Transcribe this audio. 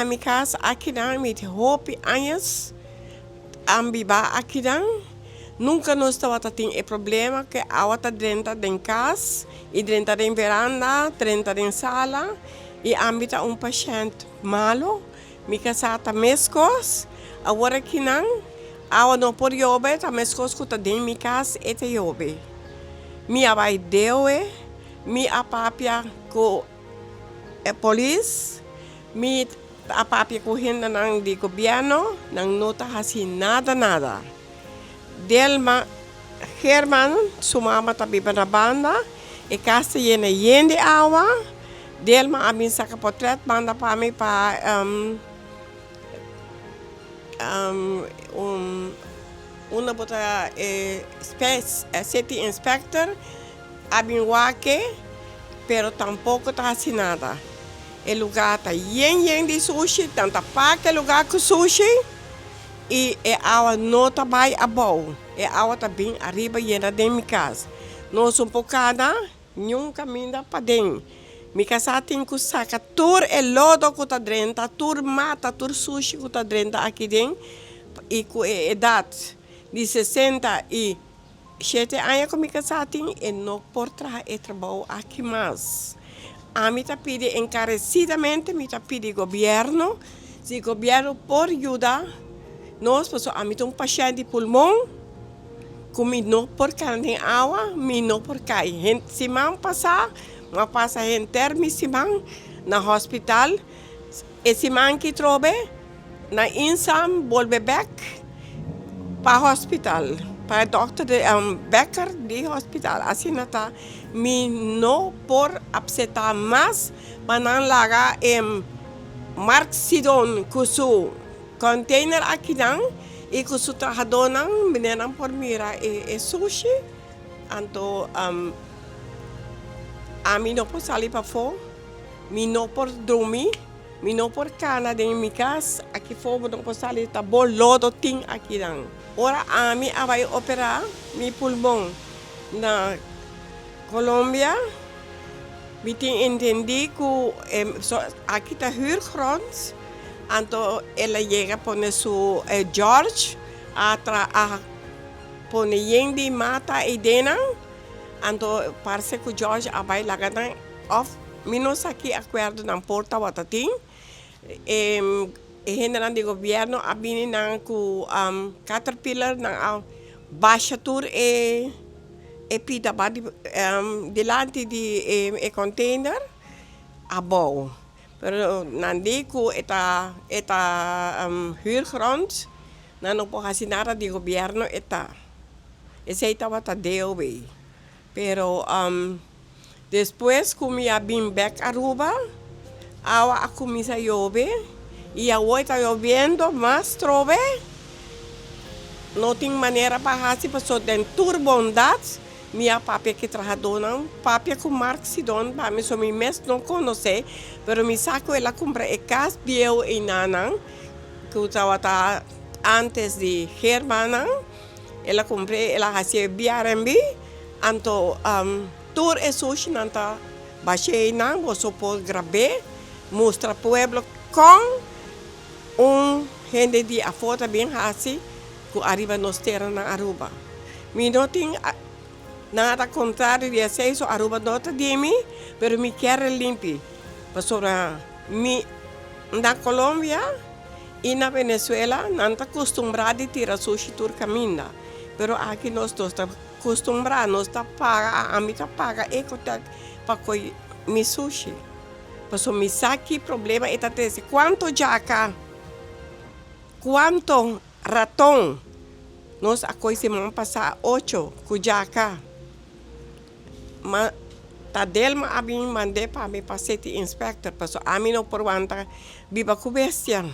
mi kas akinan, mi tin hopi añas a biba akinan. Nunka nos tabata tin e problema ku e awa ta drenta den kas i drenta den veranda, drenta den sala i ami ta un pashènt malu. Mi kasá ta meskos. Awor akinan awa no por yobe, ta meskos ku ta den mi kas e ta yobe. Mi a bai dewe, mi a papia ku e polis, mi a papia ku hendenan di gobièrnu, nan no ta hasi nada nada. Delma Geerman su mama ta biba na banda, e kas ta yena yen di awa. Delma a bin saka potret manda pa mi pa un unda bo ta e city inspector a bin wak e pero tampoco ta haci nada. E lugar ta yen yen di sushi, nan ta pak e lugar cu sushi y e awa no ta bay abou, e awa ta bin ariba yena den mi cas. Nos un por cana. Niun kaminda paden. Mi kasá tin ku saka tur e lodo ku ta drenta, tur mata, tur sushi ku ta drenta aki den i ku e edat di 67 aña ku mi kasá tin e no por traha e trabou aki mas. Ami ta pidi enkaresidamente mi ta pidi gobièrnu si gobièrnu por yuda nos pasobra ami ta un pashènt di pulmon. Ku mi no por kana den awa, mi no por kai. Siman pasá mi a pasa henter mi siman na hospital. E siman ki trobe na Insam bolbe bèk pa hospital, pa e dòkter Becker di hospital. Asina ta, mi no por apseptá mas pa nan laga e Mark Sidon ku su Container akinan y cu su trahadornan meneernan por mira e sushi anto ami no por sali pafo mi no por drumi mi no por cana den mi cas aki fo bo no por sali ta bo lodo tin akinan ora ami a bay opera mi pulmon na Colombia mi tin entendi cu aki ta huurgrond anto el a yega pone su George a tra a pone yen di mata eydenan anto parse cu George a bay laga nan of mi no sa ki acuerdo nan por tawata tin e hendenan di gobierno a bini nan cu caterpillar nan a basha tur e E pida ba dilanti di e container abou. Pero nan di cu e ta e ta huurgrond, nan no por haci nada di gobierno e ta. Esey tabata DOW. Pero Despues ku mi a bin bek Aruba, awa a kuminsá yobe i awor ta yobiendo mas trobe. No tin manera pa hasi pasobra den tur bondat mi a papia ku e trahadónan, papia ku Mark Sidon pa mi, so mi mes no konosé, pero mi sa ku el a kumpra e kas bieu einanan ku tabata antes di Germannan, el a kumpr'é, el a hasié BRMB. Anto tur e sushinan ta bash'é einan, boso por grab'é, mustra pueblo kon un hende di afó ta bin hasi ku ariba nos tera na Aruba. Mi no tin nada kontrario di esei, so Aruba no ta di mi, pero mi kier e limpi, pasobra mi na Colombia i na Venezuela nan ta kustumbrá di tira sushi tur kaminda, pero aki nos no ta. Kustumbrá nos ta paga, ami ta paga Ecotec pa koy mi sushi. Pasobra mi sa ki problema e ta trese. Kuanto djaka, kuanto raton nos a koy siman pasá ocho ku djaka. Ma ta Delma a bin mand'é pa mi pa city inspector pasobra ami no por wanta biba ku bestia.